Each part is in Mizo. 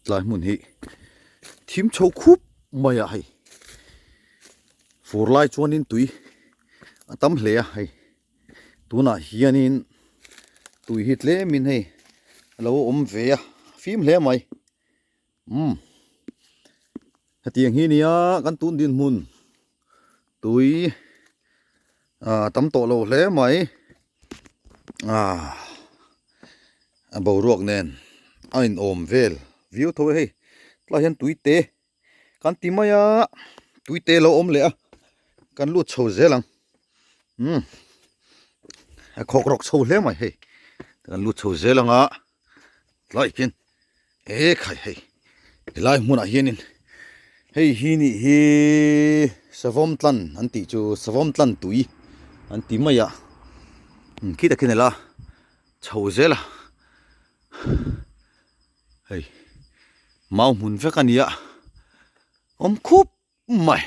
Tlai hmun hi thim chho khup mai a hei fur lai chuanin tui a tam hle a hei tunah hianin tui hi tlemin hei a lo awm ve a fim hle mai umm hetiang hi nia kan tun dinhmun tui ah tam tawh lo hle mai ah a boruak nen a inawm vel viau tho a hei tlaiah hian tui te kan ti mai a tui te lo awm leh a kan lut chho zel ang umm a khawk rawk chho hle mai hei kan lut chho zel ang a tlaiah khian e khai hei helai hmunah hianin hei hi nih hi savawm tlan an tih chu savawm tlan tui an ti mai a khitah khian ila chho zel a hei mau hmun vek a ni a awm khup mai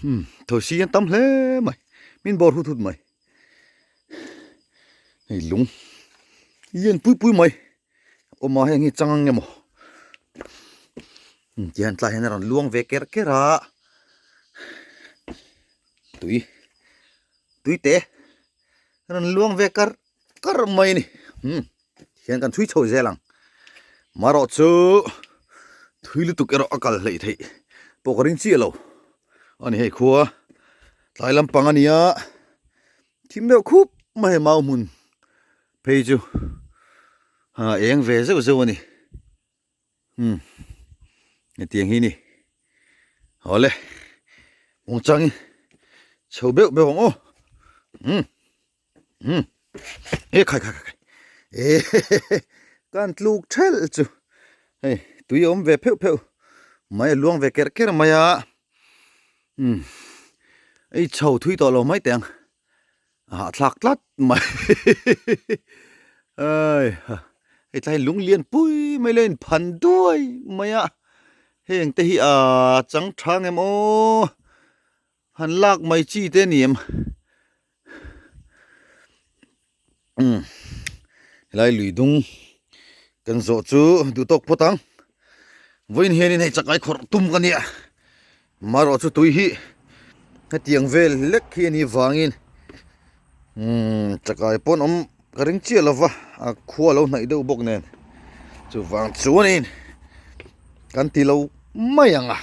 umm thosi an tam hle mai min bawr hut hut mai hei lung lian pui pui mai awm a heng hi chang ang emaw umm tihian tlai hian a rawn luang ve ker ker a tui tui te a rawn luang ve kar kar mai a ni umm hian kan chhui chho zel ang marawh chu thui lutuk erawh a kal hleih theih pawh ka ring chiah lo a ni hei khua tlai lampang a nia thim deuh khup mai hei mau hmun phei chu a eng ve zeuh zeuh a ni umm hetiang hi a ni awle muangchangin chho beuh beuh ang aw umm. Hmm. E khai khai khai. E kan tluk thelh chu. Hei tui awm ve pheuh pheuh. Mai a luang ve ker ker mai a. Hmm. Ei chho thui tawh lo mai teh ang. A hahthlak tlat mai. Ai ha. Hei tlai lung lian pui mai le in phan duai mai a. Heng te hi a chang tha ngem aw. Han lak mai chi te ni em umm helai lui dung kan zawh chu duh tawk phawt ang vawiin hianin hei chakai khawrh tum ka nia marawh chu tui hi hetiang vel lek hi a nih vangin umm chakai pawn awm ka ring chiah lova a khua lo hnaih deuh bawk nen chuvang chuanin kan ti lo mai ang a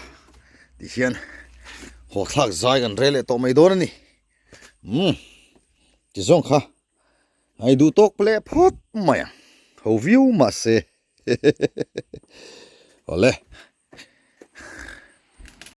tihian haw thlak zai kan rel leh tawh mai dawn a ni umm ti zawng kha a duh tawk leh phawt mai ang ho viau mahse awle.